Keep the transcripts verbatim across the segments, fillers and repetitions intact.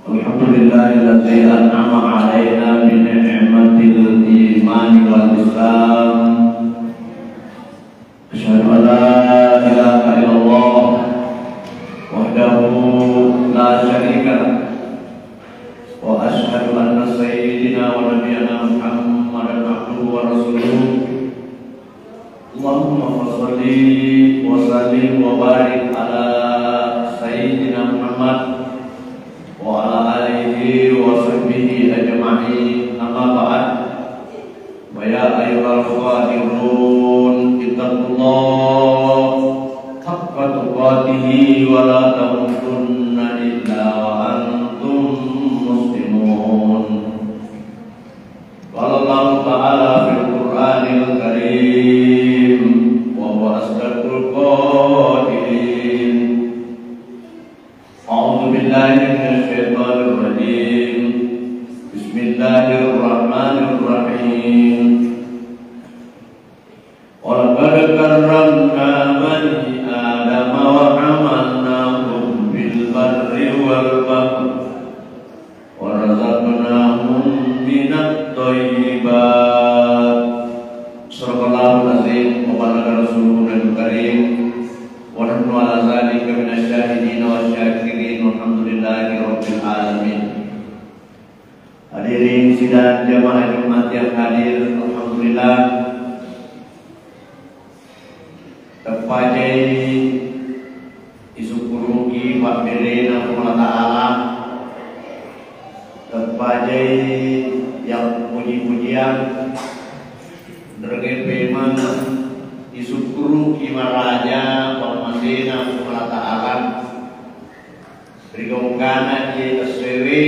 الحمد لله الذي أنعم علينا بنعمة الإيمان والإسلام. أشهد أن لا إله إلا الله وحده لا شريك له، وأشهد أن سيدنا ونبينا محمدا عبده ورسوله. اللهم فصل وسلم وبارك على سيدنا محمد وعلى آله وصحبه أجمعين. أما بعد، فيا أيها الحاضرون، اتقوا الله حق تقاته ولا تموتن إلا وأنتم مسلمون. قال الله تعالى في القرآن الكريم وهو أصدق القائلين: أعوذ بالله من الشيطان الرجيم. بسم الله الرحمن الرحيم. ولقد كرمنا بني آدم وحملناهم في البر والبحر ورزقناهم من الطيبات. صدق الله العظيم وبلغ رسوله النبي الكريم. ونحن على ذلك من الشاهدين والشاكرين والحمد لله رب العالمين. Hadirin sidang jamaah Jumat yang hadir, alhamdulillah, teppajai isukkuruki pabberena Puang Allah Ta'ala, teppajai yang puji-pujian, derenge pemang isukkuruki maraja pammasena Puang Allah Ta'ala. Ri gaukkana iye essoewe,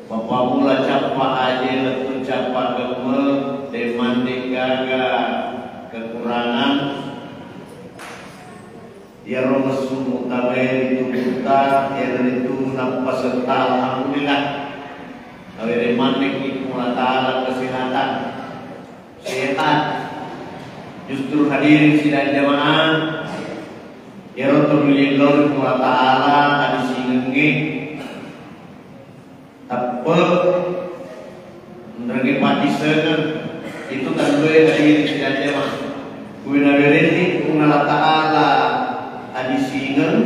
mappammula cappa aje lettu cappa gemme, de manne gaga kekurangan. Iyaro messu mutamai ri tubutta, iyanaritu nappasetta, alhamdulillah. Nawereng manneki Puang Allah Ta'ala kesehatan. Sehat. Justru hadirin sidang jamaah, iyaro tau ri lao ri Puang Allah Ta'ala adisingengnge, teppe, nrege patisengeng, itu tandue hadirin sidang jamaah. Kuwi nawerenni Puang Allah Ta'ala adisingeng,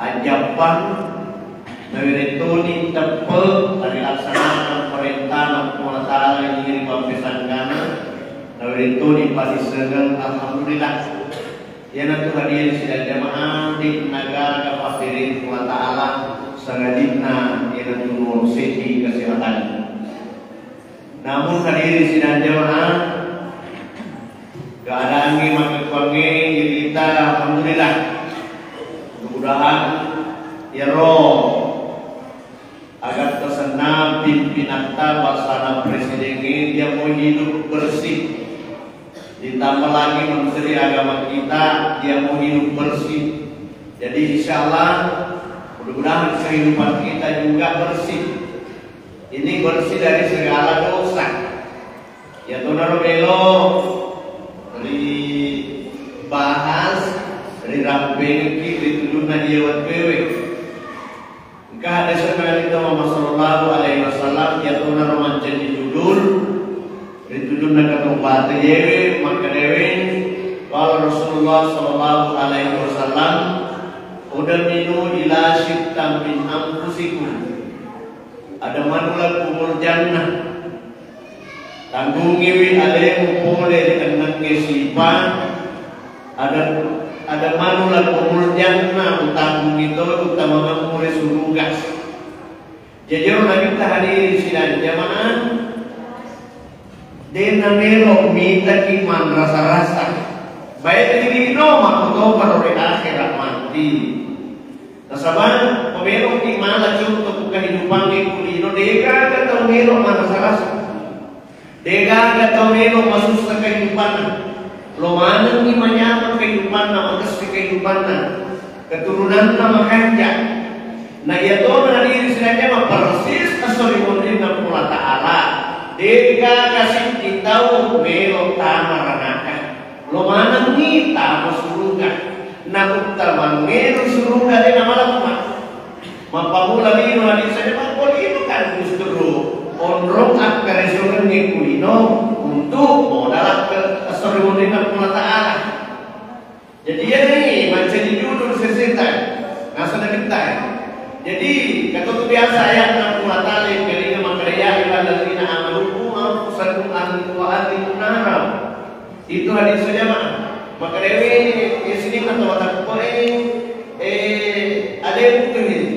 ajjappang, nawerettoni teppe, tarilaksanakan parentana Puang Allah Ta'ala ri pappesangkana, nawerettoni patisengeng, alhamdulillah. Iyanatu hadirin sidang jamaah, de nagaga pabbereng Puang Allah Ta'ala, sangadinna iyanatu seddi kesehatan. Namun hadirin sidang jamaah, keadaangnge makkekkuangnge irita, alhamdulillah. Mudah-mudahan iyaro agatta senna pimpinatta, bangsana presidengnge, dia mau hidup bersih. Ditambah lagi menteri agama kita, dia mau hidup bersih. Jadi insya Allah, mudah-mudahan kehidupan kita juga bersih. Ini bersih dari segala dosa. Iyatonaro melo ribahas, rirampengekki ri tujunna iye wettuewe. Engka hadisna Nabi Muhammad sallallahu alaihi wasallam, iyatonaro mancaji jujur ri tujunna katobbateyewe, makkedaewe, qala Rasulullah sallallahu alaihi wasallam, "Udminu ila syittan min anfusikum." Ada manulah kubur jannah. Tanggungiwi alemu pole ri ennengnge sipa, ada, ada manula pemul janna utanggungi to utamangemmu ri suruga. Jajaro nabitta hadirin sidang jamaah, dena melo mitaki manrasa-rasa. Baik diri no makkutoparo ri akhirat mati. Nasaba, pameloki mala contoh ku kehidupangnge ku lino, degaga tau melo manrasa-rasa. Degaga tau melo masussa kehidupanna. Lo manengngi manyameng kehidupanna, makessi kehidupanna. Keturunanna makanja. Na iyatona diri sidang jamaah persis esso ri munrinna Puang Allah Ta'ala. Degaga sikki tau melo tama ranaka. Lo manengngi tama suruga. Na uttamangnge ri suruga de namalemma. Mappamulami Jadi, katotu biasa ayatna Puang Allah Ta'ala yang ketiga, maka ya ayyuhalladzina amanu qu anfusakum wa ahlikum nara. Itu hadis jamaah. Maka dewe, eh, sini atau tak boleh, eh, ada yang bukan ini.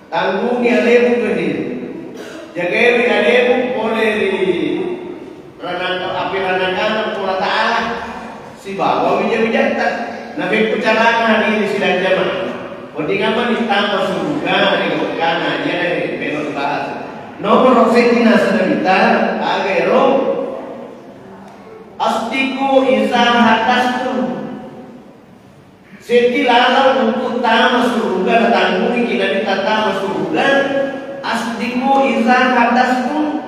Tanggungi alemu kedi. Jagaiwi alemu pole ri ranaka, api ranakana Puang Allah Ta'ala sibawa wija-wijatta. Napekko carana hadiri sidang jamaah. Wedding mani tama suruga, ri wekkana, iyana melo dibahas. Nomoro seddi nasaba nabitta, aga ero? Asdiqu iza hadastum. Seddi laleng untuk tama suruga, natanggungiki nabitta tama suruga, asdiqu iza hadastum.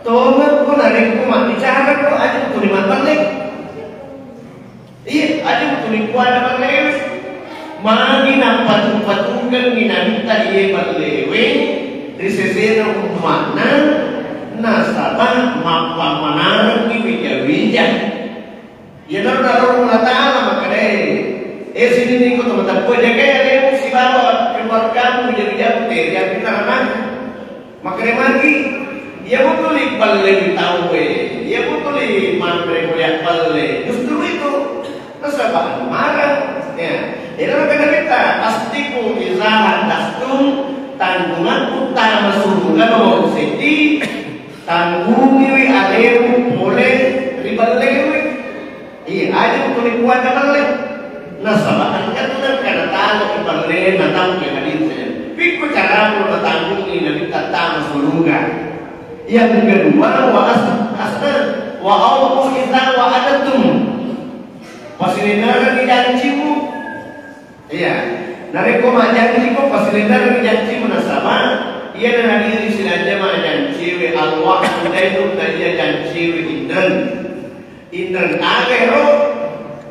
Tongekko narekko mabbicara ko, aja tuli mabbelle. Iya, aja tuli kuada ballewe. Magi napatu-patukengngi nabitta iye ballewe ri sesena umma'na, nasaba mappammanarengngi wija-wija. Iyanaro nalorong Allah Ta'ala makkeda, eh, sininna iko to mateppu, jagai alemu sibawa keluargamu, wija-wijamu, teri api neraka. Makkeda magi, iya mutuli palle ri tauwe, iya mutuli manre ko yappalle. Justru itu, nasaba anu marah. Ya, iyanaro kena kita, asdiqu iza hadastum, tanggunganku tama suruga nomor seddi, tanggungiwi alemu pole ri ballewe. Iya, aja tuli kuada balle. Nasaba engka tu nakkeda talo ri balle natampe hadis saja. Pikku caramu natanggungi nabitta tama suruga. Yang kedua, wa as-, asna, wa aufu iza wa'adtum. Pasilennerengngi janjimu. Iya. Narekko majjanjiko, pasilennerengngi janjimu nasaba iyana hadiri sidang jamaah, janjiwe al-wa'du dainun, na iya janjiwe inreng. Inreng aga ero?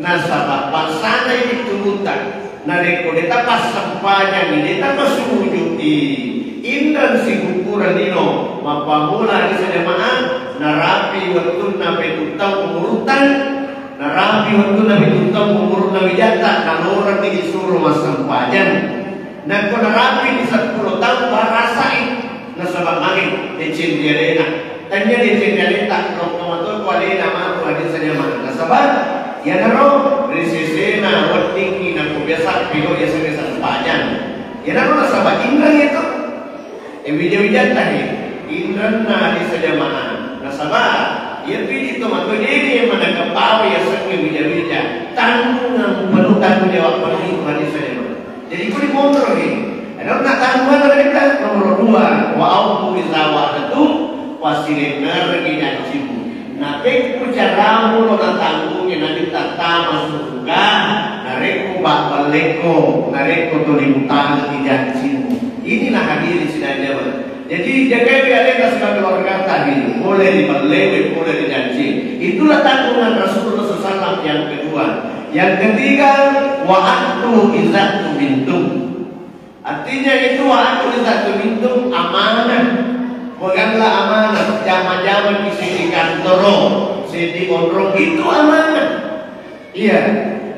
Nasaba bangsana idi tubuta. Narekko de tapassempajang, de tapasujudi, inreng sigukkura lino. Mappamula hadis jamaah, narapi wettunna pitu taung umurutta, narapi wettunna pitu taung umurunna wijatta, naloreng disuro massempajang. Nakko narapi di seppulo taung, barasai. Nasaba magi deceng ri alena. Tania deceng ri aleta, lokka mato ko alena matu hadis jamaah. Nasaba iyanaro ri sesena weddingngi nakko biasa pilo yasengnge sempajang. Iyanaro nasaba inreng itu. E wija-wijatta he. Inrenna hadis jamaah. Nasaba iya pidi to mato deni yang manangkap bawa yasengnge wija-wija. Tanggungan penuh, tanggung jawab penuh itu hadis jamaah. Jadi kuli monro he. Ero na tanggungan kita nomor dua, wa aufu iza wa'adtum, pasilennerengngi janjimu. Napekku caramu lo natanggungi nabitta tama suruga, narekko babballekko, narekko tuli mutangengngi janjimu. Inilah hadiri sidang jamaah. Jadi jagaiwi aleta sibawa keluargata, pole ri ballewe, pole ri janji. Itulah tanggungan Rasulullah sallallahu alaihi wasallam yang kedua. Yang ketiga, wa addu iza tumintum. Artinya itu wa addu iza tumintum, amanah. Peganglah amanah, jama-jama di sini kantoro, sini onrong, itu amanah. Iya.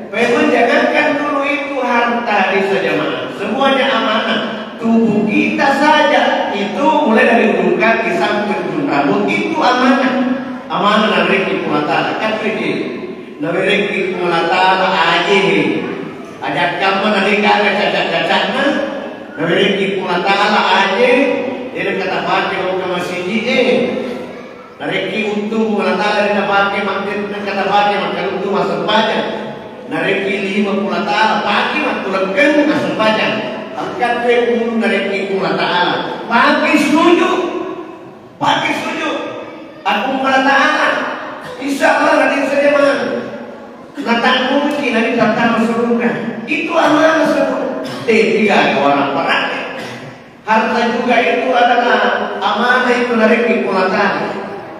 Memang jangankan dulu itu harta desa jamaah, semuanya amanah. Tubuh kita saja itu mulai dari ujung kaki sampai ujung rambut itu amanah. Amanah nawerekki Puang Allah Ta'ala. Kan itu dia. Nawerekki Puang Allah Ta'ala aje. Aja kamma nadegaga caca-cacana. Nawerekki Puang Allah Ta'ala aje. Ina kata pake lo ke masiji e. Narekki untu Puang Allah Ta'ala de napake, makke engka tapake makkaluntu massempajang. Narekki lima Puang Allah Ta'ala pake mattulekkeng massempajang. Engka tue ulu narekki Puang Allah Ta'ala pake sujud. Pake sujud. Aku Puang Allah Ta'ala. Insya Allah nanti saja mang. Natanggung ki nanti pertama surga. Itu amanah sebut. Tiga orang perang. Harta juga itu adalah amanah itu narekki Puang Allah Ta'ala.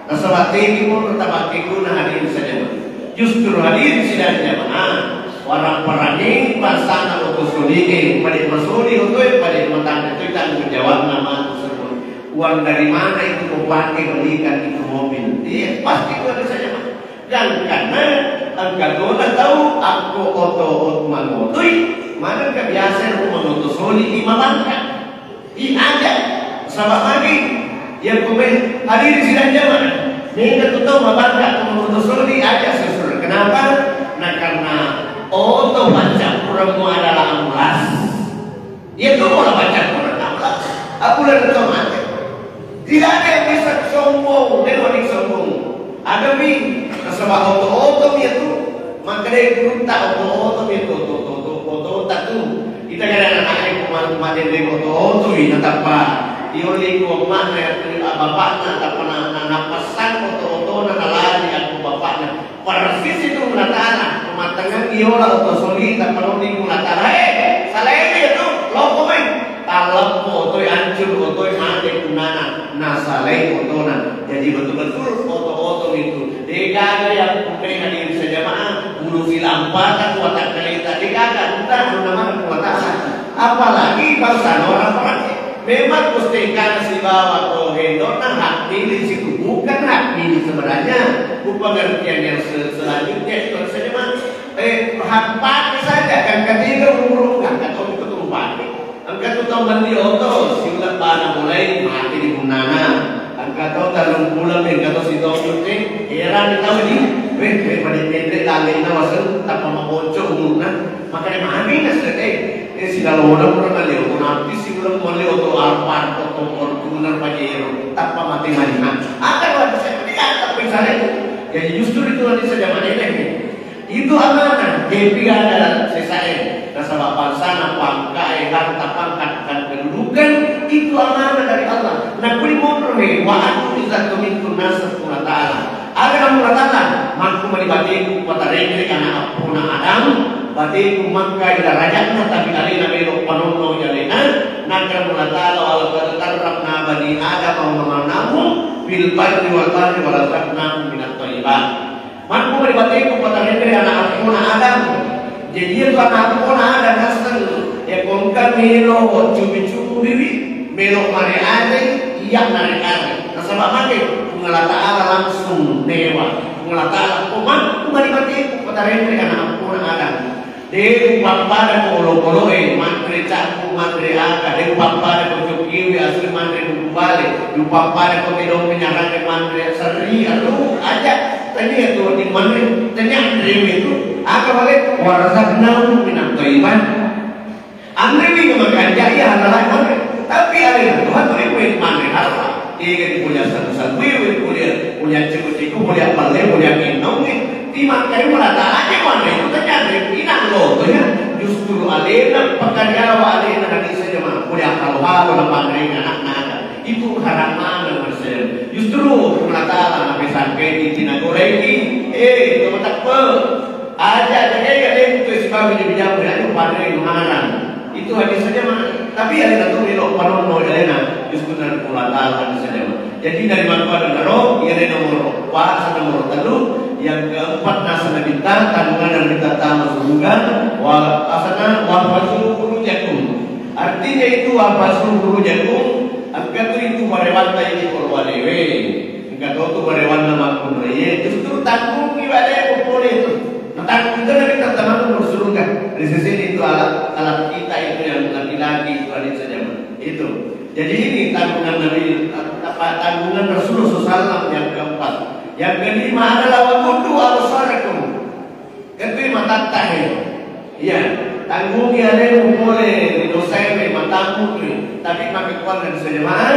Nasaba tegi pun tetap guna hadiri saja. Justru hadiri sidang jamaah, warang perangi pasana oto solinge, pada masoli oto, pada matanda itu tanggung jawabna matu semua. Uang dari mana itu kau pakai belikan itu mobil? Iya, pasti itu ada saja. Gangkanna engka tona tau akko oto-oto mangotoi, manengka biasa rumah Soli di mabangka. I aja. Sabab magi. Ya kume hadiri sidang jamaah. Mega tu tau mabangka kume tu soli aja sesuai. Kenapa? Nah, karena oto pancappurammu adalah ambulas. Iya tu mau pancappuran ambulas. Ambulas itu mati. Tidak ada yang bisa sombong, dia orang sombong. Ada mi, nasaba oto-oto mi tu. Maka dia gurutta oto-oto mi tu, oto-oto, oto-oto tu. Kita kan anak-anak yang kemarin-kemarin dia oto-oto mi, natapa. Dia oleh ku emaknya, bapaknya, natapa na, na, na pesan oto-oto na, na lari aku bapaknya. Persis itu Allah Ta'ala, pemattengan iola oto soli, tappa noddi Allah Ta'ala, "Eh, salaini itu, loko mai." Taleppo otoi, ancur otoi, mate punnana, nasalai otona. Jadi betul-betul oto-oto itu. Degaga yang putih hadirin sejamaah, bulu silampata kuatak kalita. Degaga, entah, nama Allah Ta'ala. Apalagi bangsa orang perang. Memang mustikana sibawa ko hendona hak milik situ, bukan hak milik sebenarnya. Ku pengertian yang se- selanjutnya itu saja, Mas. Eh, hak pakai saja, kan ketiga umur, kan kata orang ketumpah. Engka tu tau melli oto, siuleng bana mulai mati di punnana. Engka tau tellung bulan, engka tau sitaung, eh, heran tau di, weh, weh, pada pendek lalena waseng, tappa mabocok umurna. Makanya mami naseng, eh, eh, silalona pura melli oto, nanti siuleng melli oto Alphard, oto Fortuner, Pajero, tappa mati maliha. Ada waktu saya beli, ada tapi saya itu. Jadi justru itu nanti saja mana ini. Itu amanah, depi ada sesae. Nasaba bangsana pangkae, harta pangkat dan kedudukan, itu amanah dari Allah. Nakuni monro he, wa anu iza tumintu nasa Allah Ta'ala. Ada Allah Ta'ala, makku mani bateku patarengre anak appona Adam, bateku makka ila rajatna tapi alena melo panonno jalena, nakra Allah Ta'ala, wa laqad karramna bani Adam wa hamalnahum fil barri wal bahri wa razaqnahum minat thayyibat. Makku mani bateku patarengre anak appona Adam. Jadi iya tu anak appona Adam naseng, ya kongka melo cubi-cubiwi, melo mareare, iya narekare. Nasaba mage, Puang Allah Ta'ala langsung newa. Puang Allah Ta'ala, oh, makku mani bateku patarengre anak appona Adam. De upappada ko olokoloe, manre capu, manre aga, de upappada ko cokkiwi, asli manre buku bale, de upappada ko tedong penyarange, manre serri, aduh, aja. Tania tu di manre, tania anrewe tu, aga bale, warazaqnahum minat thayyibat. Anrewe ke makanja, iya halal manre. Tapi alena Tuhan tu manre halal. Ega di kuliah satu-satu, kuliah, kuliah ciku-ciku, kuliah pale, kuliah ngenong, eh. Di makkai merata aja mana itu terjadi. Inang lo, ya. Justru alena, pekerjawa alena, nanti saja mah. Kuliah halo-halo, lepas dari anak-anak. Itu haram mana, Mas? Justru merata lah, sampai-sampai di Tina Goreng ini. Eh, itu tak apa. Aja, aja, eh, ada itu si babi di bidang, ya, itu pada yang haram. Itu hadis saja mah. Tapi alena tu melo panonno alena, justru dari Allah Ta'ala hadis saja mah. Jadi dari makkuannaro, iya de nomor empat, nomor telu, yang keempat nasa Nabitta, tanggungan Nabitta tama surga, wa asana wa fazu furujakum. Artinya itu wa fazu furujakum, engka tu itu warewatta ini polwanewe. Engka to tu warewanna makkunrai, justru tanggungi wale pole tu. Nah, tanggung itu Nabitta tama surga. Di sisi itu alat, alat kita itu yang laki-laki itu hadis saja mah. Itu. Jadi ini tanggungan Nabi, apa, tanggungan Rasulullah sallallahu alaihi wasallam yang keempat. Yang kelima adalah wa ghuddu absarakum. Kedua matatta he. Iya, tanggungi alemu pole ri dosae matamu tu. Tapi makkekkuannang sejamaah,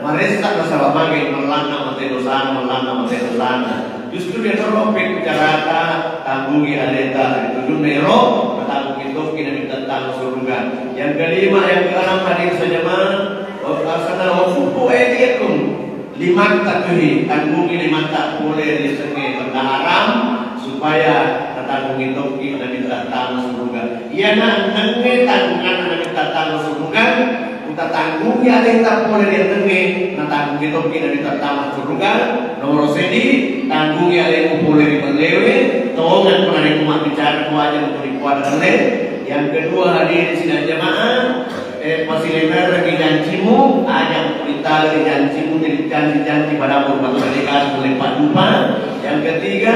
maressa nasaba mage mellanna mate dosana, mellanna mate dosana. Justru yang terlebih carata tanggungi aleta, tujunna ero, tanggungi tokki Nabitta tama surga. Yang kelima, yang keenam hadir sejamaah, wa asana wa kuffu aidiakum. Limatta tuhi, tanggungi limatta pole ri sengnge benda haram, supaya tatanggungi tokki Nabitta tama surga. Iyana ennengnge tanggunganna Nabitta tama surga, utatanggungi aleta pole ri ennengnge, natanggungi tokki Nabitta tama surga. Nomoro seddi, tanggungi alemu pole ri mellewe, tongeng ko narekko mabbicara ko aja mukuri kuada melle. Yang kedua, hadirin sidang jamaah, Eh, pasilengerengngi jancimu, aja muritali jancimu, jadi janci-janci pada merupakan mereka boleh padupa. Yang ketiga,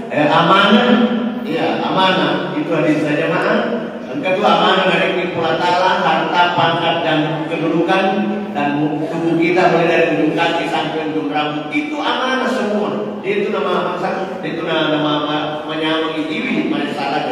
eh, amanah. Iya, amanah. Itu hadis saja, maaf. Yang kedua, amanah dari Puang Allah Ta'ala, harta Kan, dan tubuh kita mulai dari ujung kaki sampai ujung rambut itu amanah semua. Dia itu nama masa, dia itu nama, nama manyameng itiwi, mana salah.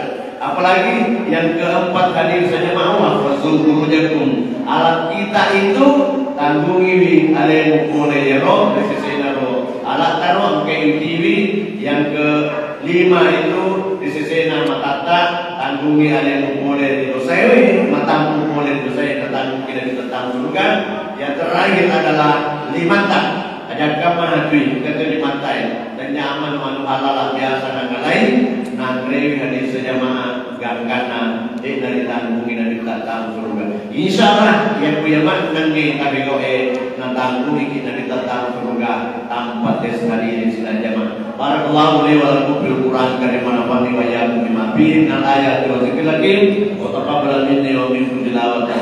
Apalagi yang keempat, hadir saja mau, "Wahfazu furujakum." Alat kita itu tanggungiwi alemu pole yero, di sesena ro. Alat taro engke itiwi, yang kelima itu di sesena matatta, tanggungi alemu pole di dosaewe, matampu pole di dosae, tatanggung kita di tetang surga. Yang terakhir adalah limata. Ajakka mana tui, kata limata ya. Dan nyaman manu halal biasa nangalai, nangrewi hadis jamaah, gangkana, eh, dari tanggungi dari tetang surga. Insya Allah, ya ku ya mak nange tabeloe, natanggungi kita di tetang surga, tanpa tes hadis dan jamaah. Barakallahu li wa lakum fil Qur'an karim wa nafa'ni wa iyyakum bima fihi minal ayati wa dzikril hakim wa taqabbal minni wa minkum tilawatan